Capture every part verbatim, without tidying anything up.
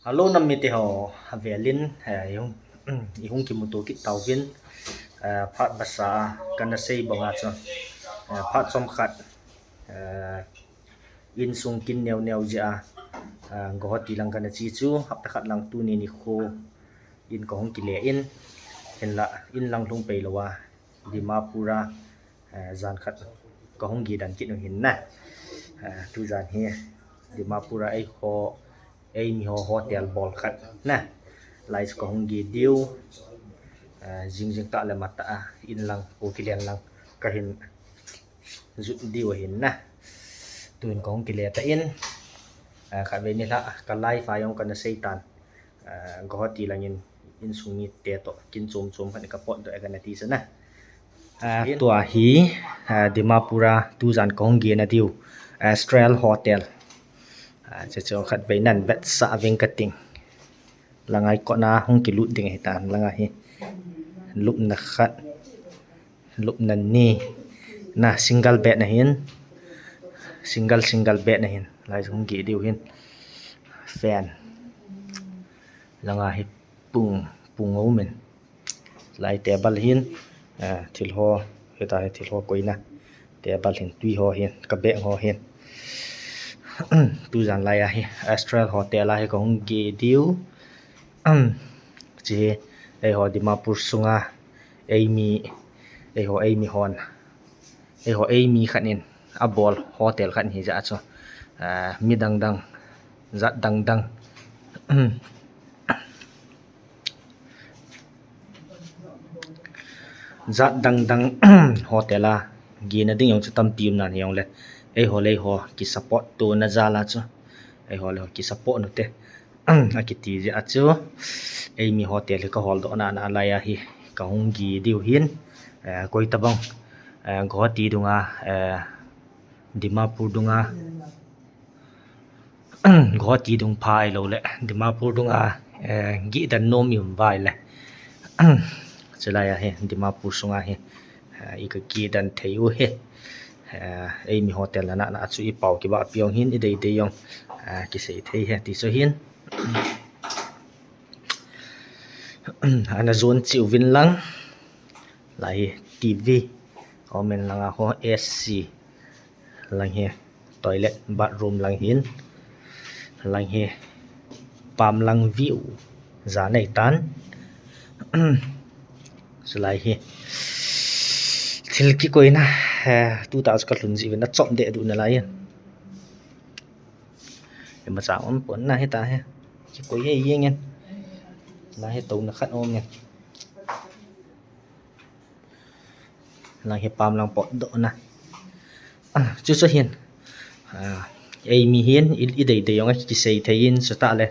Hello, nam mite ho, avelin, eh, i hung, i hung kimuto kit tauvin, eh, phat basa a kana sei banga chu, eh, phat chomkhat, eh, insung kin neo neo jeh a, eh, Guwahati lang kana che chu, hapta khat lang tuni nikho in kahung kile in, hinla in lang lhung pei lou a, Dimapur a, eh, jan khat kahung ge dan kit u hin na. Eh, tujan hi Dimapur a eiho, eimi ho hotel bol khat na. Lai chu kahung ge diu. Eh, jing jing tah le matah a, in lang, Kuki len lang kahin jot diu ahin na. Tun kahung kile tan, eh, khatvei nilhah ka live a jong kana sei tan. Ah, Guwahati langin insung mite toh kin chom chom khat ka potdoh e kana ti chu na. Ah, tua hi, ah, Dimapur a tujan kahung gena diu, Astral Hotel. Ah, chuche chu khatvei nan vetsah veng kating. Langa hi kona hung kilut ding ahitan, langa hi lupna khat. Lupna ni. Na single bed ahin. Single, single bed ahin. Lai hung ge diu hin. Fan. Langa hi pung, pung aumin. Lai table ahin. Ah, thil ho, hita hi thil ho koina. Table ahin, tui ho ahin, ka bag ho ahin. Tujan lai ahi, Astral Hotel ahi kahung ge diu. Hiche hi, eiho Dimapur sunga. Eimi, eiho eimi hon. Eiho eimi khat in abol hotel khat hijeh a chu. Ah, mi dang dang, jat dang dang. Jat dang dang hotel a gena ding jong chu tampi um nan hijongle. Eiho le eiho ki support tona jal a chu. Eiho le eiho ki support u te. Akiti jeh a chu, eimi hotel hi ka holdoh na, na lai ahi, kahung ge diu hin, eh, koi tabang, eh, Guwahati dunga, eh, Dimapur dunga, Guwahati dung pha ahilou le, Dimapur dunga, eh, ge dan nom i um uva ahile. Chulai ahi, Dimapur sunga hi, eh, i ka ge dan thei u hi. Eh, eimi hotel na na chu i pao kibahpi jong hin, i dei dei jong, eh, kisei thei hi, ti chu hin. Ana jon cheh uvin lang. Lai hi T V. Aumin langa ho A C. Lang hi toilet, bathroom lang hin. Lang hi pam lang view. Jan ahitan. Chulai hi. Thil kikoina. Eh, tuta chu ka lhun jeh uvin achom deh duh nalai hin. Imacha um pon na hita hi. Kikoi e jeng in. Lai hi touna khat um in. Lang hi pam lang potdoh na. Ah, chuche hin. Ah, eimi hin, i, i dei dei jong a kisei thei in, chutah le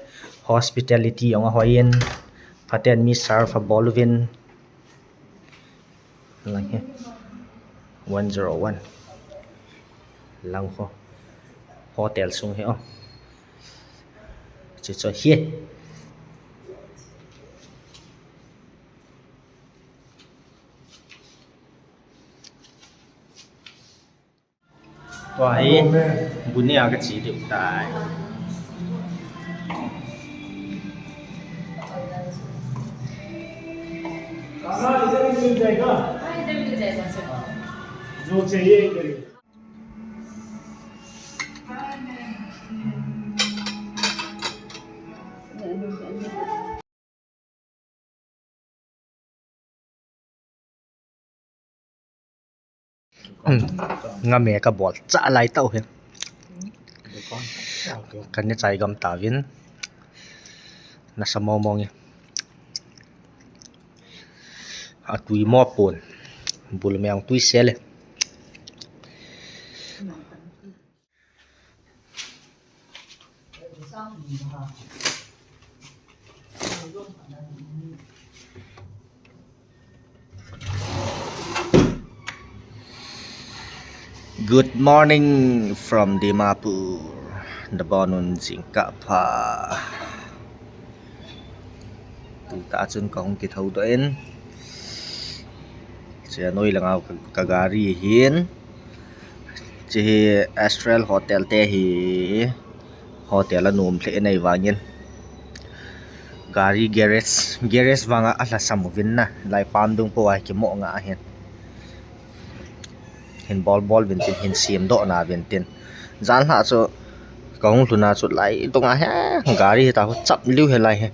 hospitality jong ahoi in. Phaten mi serve abol uvin. Lang hi one zero one. Lang ho. Hotel sung hi o. Chuche hi. Tua hi, bu ni a ka che diu tai. हाँ, इधर भी मिल जाएगा। हाँ, इधर मिल जाएगा, सर। जो चाहिए, इधर ही। Ngam e, kabol cha lai tau hi. Kan ne chai gam tauvin. Nasa mong mong e. Atui mo pon. Bul me ang tui sel e. Good morning from Dimapur. Nabon un jingkah pha. Tuta chun kahung kithou doh in. Chia noi langa ka, ka gari hin. Hiche hi Astral Hotel te hi, hotel anom lheh in ahivangin gari garage, garage vanga alhasam uvin na, lai pam dung po a kimoh nga ahin. Hin bol bol uvin tin, hin sem doh na uvin tin. Jan lha chu kahung lhun a chu lai tung a hi gari hi ta hu chap liu hi lai hi.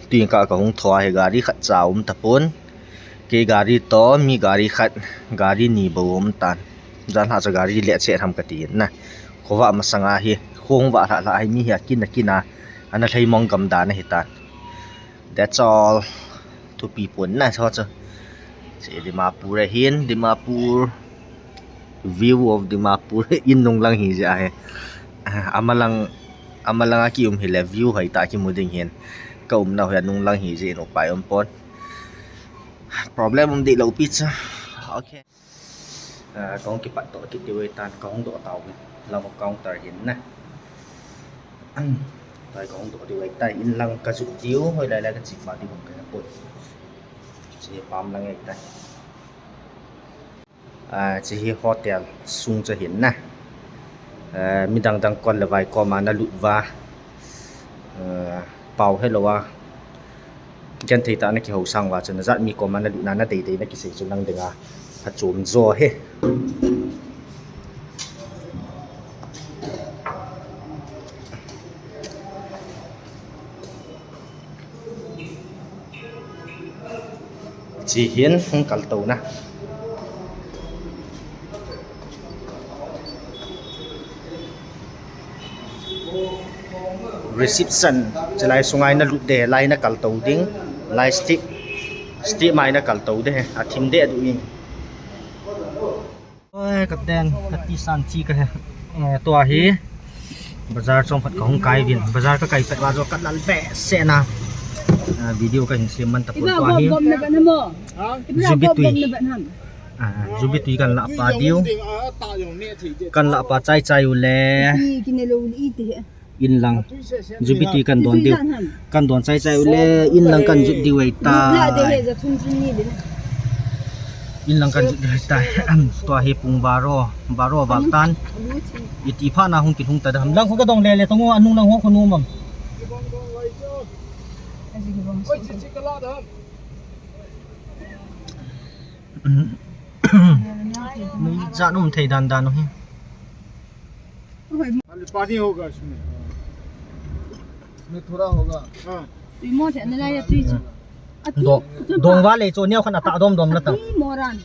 Tuin ka, kahung tho a hi gari khat cha um tapon. Kei gari toh mi gari khat, gari ni bou um tan. Jan lha chu gari le che tham kati na. Khovah masanga hi, kho hung vah lhah lhah hi mi hi akin akin a, ana lhei mong gam dan ahi tan. That's all. Thupi pon na chu chu. Hiche Dimapur ahin, Dimapur. View of Dimapur. In nung lang hi jeh ahi. Amalang, amalang a kium hile view hoitah kimu ding hin. Ka umna hoi a nung lang hi jeh in upai um pon. Problem um deh lou pi chu. Okay. Ah, kahung kipat doh kit diu ahitan, kahung doh tau hin. Lang counter hin na. Tua hi kahung doh diu ahitai, in lang kajot diu, hoilai lai kache pha diu ham kahe poi. Hiche pam lang ahitai. Ah, hiche hi hotel sung chu ahin na. Ah, midang dang kon le vai koma nalut uva, ah, pao helou a, genthei tah a nakihou sang uva chu najat mi koma nalutna nadei dei nakisei chu nang dinga phachom jo ahi. Hiche hin hung kal tou na. Reception, chulai sunga nalut ding, lai nakal tou ding, lai step, step mai nakal tou ding, athim deh duh in. Oi, katen, kati san chi kahe. Eh, tua hi bazar chom khat kahung kai uvin. Bazar kakai pet uva chu kalal behseh na. Ah, video kahin sem man tapon tua hi. Jubi tui. Ah, jubi tui kan lah pa diu. Kan lah pa chai chai u le. Inlang. Jubi tui kan don diu. Kan don chai chai u le, inlang kan jot diu ahitai. Inlang kan jot diu ahitai. Tua hi pung baro, baro val tan. Iti phat na hung kilhung ta ding ham. Lang kho kadong le le tong u, anung lang ho kho nom am. Mei jan um thei dan dan u hi. खाली पानी होगा इसमें। इसमें थोड़ा होगा। हाँ। Dong, dong va le chu neo khan ata dom dom la ta.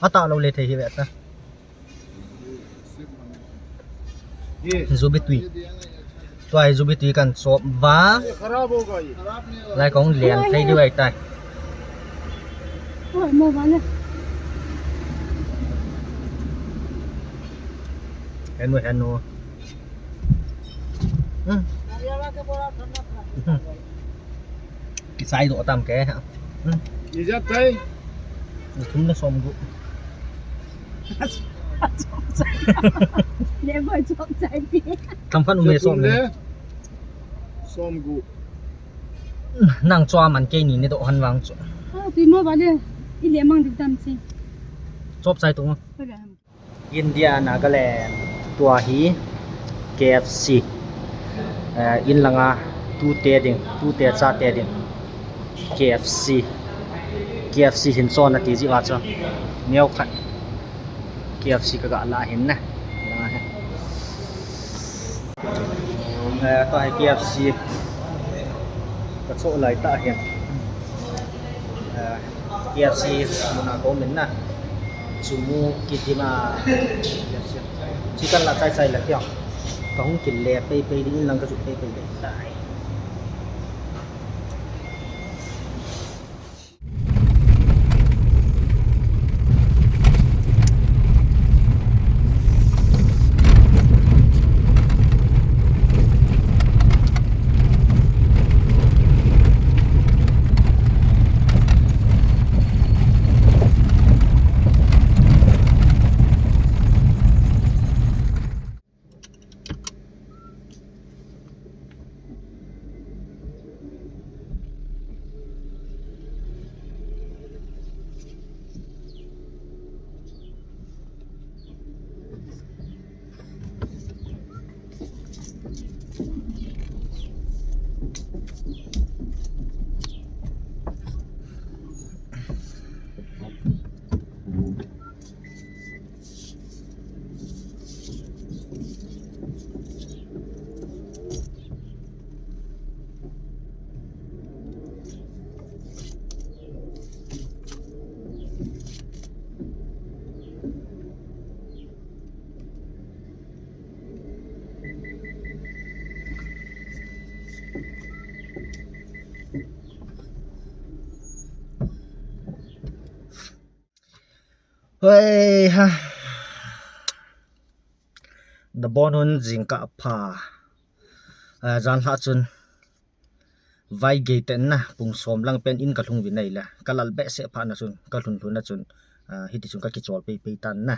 Ata lou le thei hi ve ta. ये। Jubi tui. Tua hi jubi tui kan chop uva. ये खराब होगा ये। Lai kong lian thei diu ahitai. Oi, mo ba le. Henu, henu. Hmm. Kichai doh tam ke. Hmm. Ijat chai. Thum le som gup. Le boy chop chai pi. Tam khan um e som le. Som gup. Nang chua man kei ni ne doh han vang chu. Ah, tui mo ba le. I le mang dik tam chi. Chop chai tu. India, Nagaland, tua hi K F C. Eh, inlanga tute ding, tute chate ding. K F C. K F C hin chon ati jeh uva chu. Neo khat. K F C ka ga la hin na. Langa hin. Eh, tua hi K F C. Ka cho lai ta hin. Eh, K F C muna ko min na. Chumu kitima. Chikan la chai chai la kya. Kahung kile pei pei ding in lang ka chu pei pei ding. Hoi ha. Nabon un jingkah pha. Ah, jan lha chun. Vaigei ten na, pung som lang pen in ka lhung vin ahi le. Ka lal behseh pha na chun, ka lhun lhun na chun. Ah, hiti chun ka kichol pei pei tan na.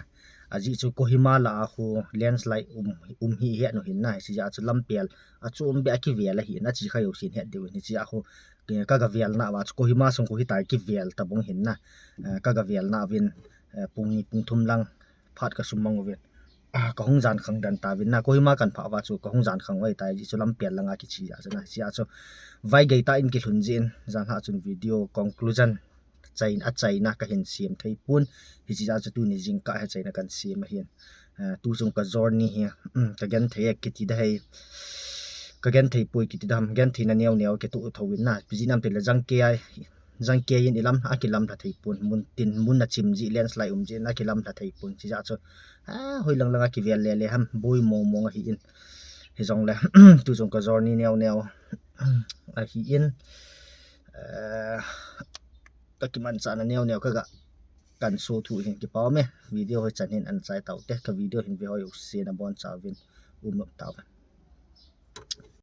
Ajeh chu Kohima la a khu landslide um, um hi het nu hin na. Hiche a chu lampi a chu um be a kivel ahi na, chi kha yo sin het deu ni chi a khu. Ka ga vel na va chu Kohima sung khu hita kivel ta bong hin na. Eh, ka ga vel na vin, eh, pung ni pung thum lang phat ka sum mang uvin. Ah, ka hung jan khang dan ta vin na. Kohima kan pha va chu ka hung jan khang vai ta ji chu lampi a lang a kichi ja chu na. Chi a chu vaigei ta in kilhun jin jan ha chun video conclusion chaina, a chaina ka hin siam thei pon. Hiche a chu tuni jingkah hi chaina kan siam ahin. Eh, tu chung ka journey hi, um, ka genthei e kiti da hei. Ka genthei poi kiti da ham, genthei na neo neo ke tu tho in na. Pi ji nam te le jang ke ai, jang ke in i lam, a ki lam lha thei pon. Mun tin, mun na chim ji, landslide um ji, a ki lam lha thei pon. Chi ja chu, ah, hoi lang lang a kivel le le ham, boi mong mong ahi in. Hi jong le, tu chung ka journey neo neo ahi in. Eh, ka kimanchahna neo neo ka ga kan so thu hin kipa ume. Video hoi chan hin an chai tau te. Ka video hin ve hoi u se na bon cha vin um tau.